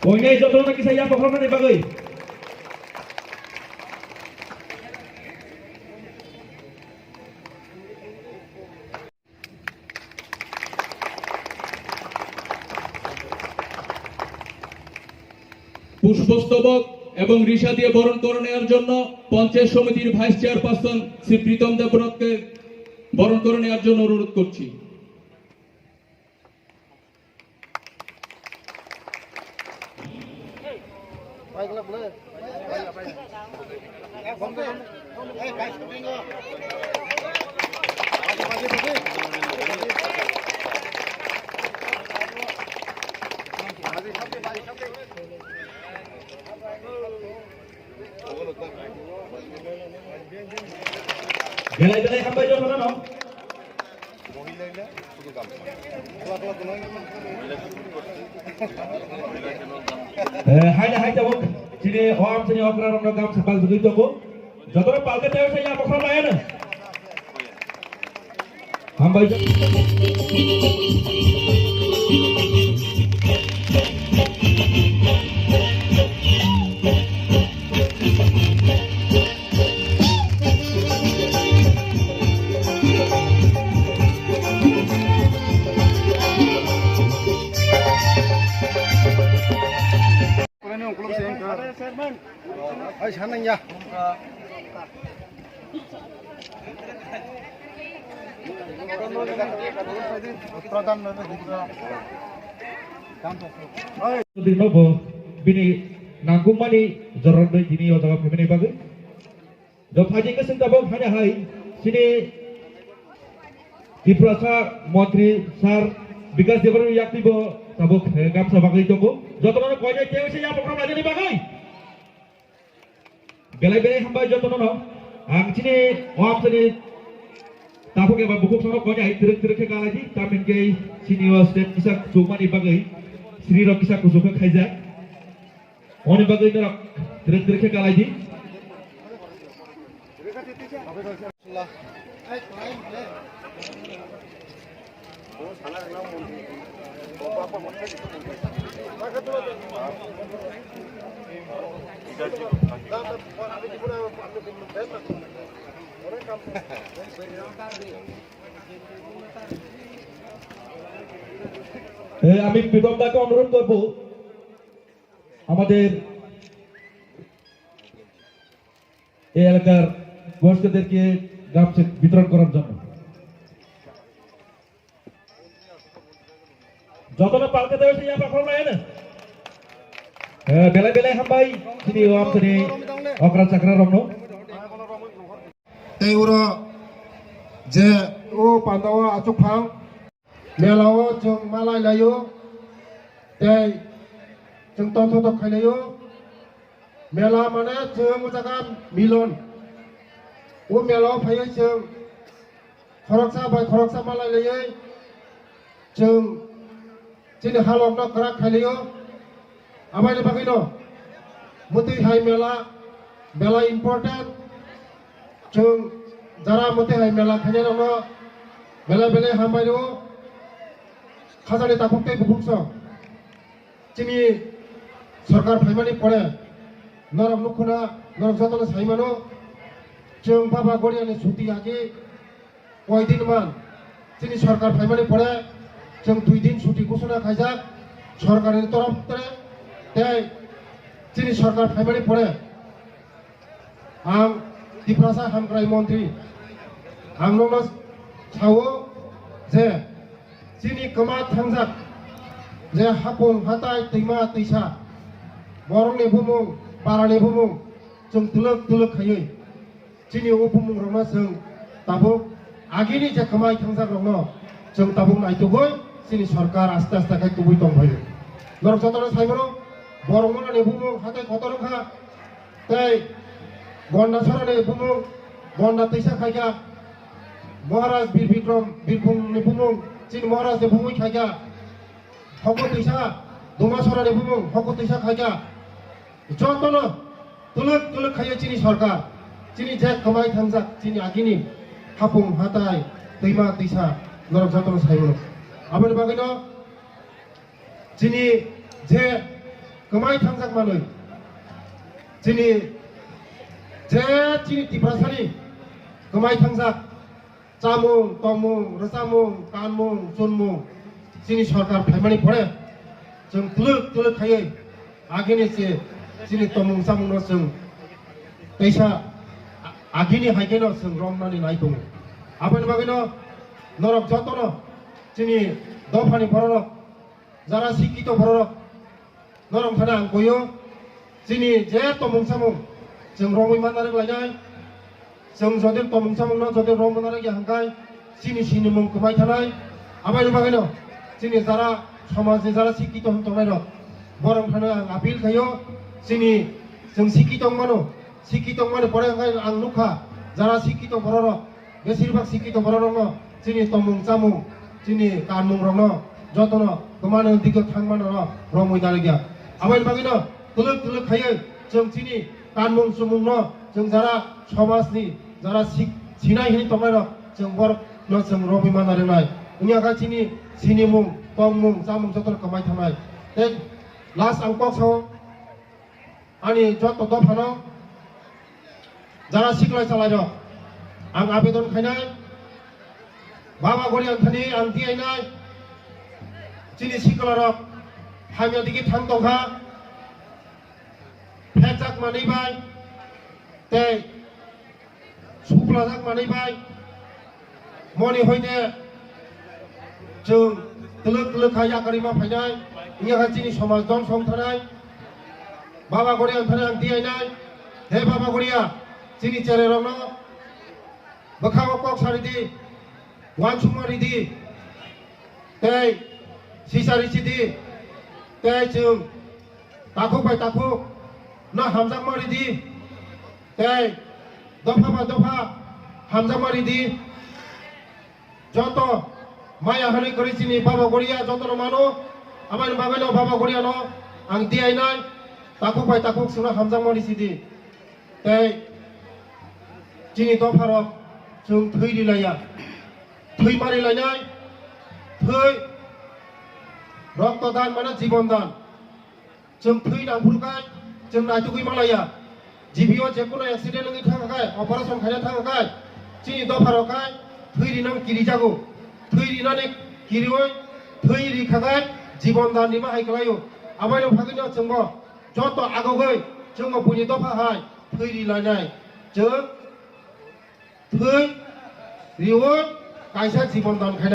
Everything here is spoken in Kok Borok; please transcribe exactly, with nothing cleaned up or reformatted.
Koinai jotono kisa yaphaklamani bagwi. পুষ্পস্তবক এবং রিশা দিয়ে বরণ করে নেওয়ার জন্য পঞ্চায়েত সমিতির ভাইস চেয়ারপারসন শ্রী প্রীতম দেবনাথকে বরণ করে নেওয়ার জন্য অনুরোধ করছি। Belai belai hambai jotono no. Eh, haida haida wok. Chini o am chini okra rokno gam sabal jugui tongo. Jotono palke tayo sa ya bokra layana. Hambai. Ai, sanang ya. Dino bo bini nangkukmani jorok doi tini o jaga phaimani bagwi. Jok phaji kwswng tabuk hanya hai sini Tiprasa Montri Sir Bikas Debbarma yakni bo tabuk, eh, gamsa bagwi tongo. Jotono koinai tei se yapok rok lainani bagwi. Belai belai hambai jotono no. Ang chini o amsani tabuk eba bukuk sono koinai twrwk twrwk khe kalaidi. Tamhin khe sini o state kisa chukmani bagwi sri rok kisa kuchuk khe khaijak. Oni bagwi norok twrwk twrwk khe kalaidi. এ, আমি প্রীতম দাকে অনুরোধ করব আমাদের এই এলাকার বয়স্কদেরকে গামছা বিতরণ করার জন্য। Jotono palke tayo se yapha khoroknai ano. Eh, belai belai hambai, chini o amsani okra chakra rokno. Tei uro je o pandao achuk phang, melao chwng malai laio, tei chwng tongthotok khai laio. Mela mane chwng o jaga milon. O melao phaiwi chwng khoroksa bai khoroksa malai laiwi chwng chini halokno kwrak khailio. Aboni bagwino mwtwi hai mela belai important. Chwng jara mwtwi hai mela khainai rokno belai belai hambai rwo. Khajani takhuk tei bukhuk song. Chini sorkar phaimani pore norok nukhuna, norok jotono sai mano, chwng Baba Goriani chuti agi koi din man. Chini sorkar phaimani pore chwng dui din chuti ghosona khaijak sorkarni torof tore, tei chini sorkar phaimani pore Ang Tiprasa Hamkrai Montri, ang nono sao je chini kwma thangjak je hapung hatai twima twisa borokni bumung, parani bumung chwng twlwk twlwk khaiwi chini o bumung rokno chwng tabuk agini je kwmai thangjak rokno chwng tabuk naitugwi chini sorkar aste aste khe tubui tongphaio. Norok jotono sai mano borok manani bumung hatai kotor wngkha. Tei Gonda Sorani bumung, Gonda twisa khaikha, Maharaj Bir Bikram Birbhumni bumung, chini Maharajni bumung khaikha, Hokho twisa, Duma Sorani bumung, Hokho twisa khaikha. Jotono tuluk tuluk khaiya chini sorkar, chini je kwmai thangjak, chini agini hapung hatai, twima twisa, norok jotono sai mano. Aboni bagwino chini je Kwmai thangjak manwi chini je chini Tiprasani kwmai thangjak chamung, tongmung, rwchapmung, kanmung, chunmung chini sorkar phaimani pore chwng twlwk twlwk khaiwi agini se chini tongmung chamungno chwng teisa a-, agini hai kheno chwng romnani nai tongo. Aboni bagwino norok jotono chini dophani bororok, jara sikkito bororok, norok thani ang koyo, chini je tongmung samung chwng romwi manna rwk lainai, chwng jodi tongmung samungno jodi romwi manna rwk ya hwnkhe chini sinimung kwmai thanai. Aboni bagwino chini jara somajni jara sikkito wng tongnairok, borok thani ang appeal khaio, chini chwng sikkito wng mano, sikkito wng mani pore hwnkhe ang nukha jara sikkito bororok, besir bak sikkito bororokno chini tongmung chamung, chini kanmungrokno jotono kwmani dikhe thangmano romwi narwkya. Aboni bagwino twlwk twlwk khaiwi chwng chini kanmung chumungno chwng jara somajni jara sik-, sinai hini tongnairok chwng borokno chwng romwi manna rwnai. Wngya kha chini sinimung, tongmung, chamung jotono kwmai thangnai. Tei last ang kok sao, ani joto dophano jara siklai chalairok ang abedon khainai, Baba Goriani thani ang diyainai, chini siklarok hamya digi thang tongkha, phekjak manwi bai tei suklajak manwi bai moni hoite chwng twlwk twlwk kha yakarwi ma phainai, wngya kha chini somaj dongso wng thanai. Baba Goriani thani ang diyainai, he Baba Goria, chini chererokno bwkhango kok sa ridi, uansukma ridi, tei sisa risi di, tei chwng takhuk bai takhuk no hamjakma ridi, tei dopha bai dopha hamjakma ridi. Joto maya hwnwi kwrwi chini Baba Goria jotono mano, aboni bagwino Baba Goriano ang diyainai, takhuk bai takhuk chwngno hamjakma risi di. Tei chini dopharok chwng thwi rilaiya, thwi ma rilainai, thwi, rokto dan mane jibon dan. Chwng thwi nang phuru khai chwng naitugwi ma laiya. G B o je kono accident wngwi thang khai, operation khaina thang khai, chini dopharok khai thwi rinani kirijago. Thwi rinani kiriwi thwi ri kha khai jibon dan rima hai kwlaio. Aboni bagwino chwngbo joto agogwi chwngbo buini dopha hai thwi ri lainai. Chwng thwi riwi kaisa jibon dan khainai.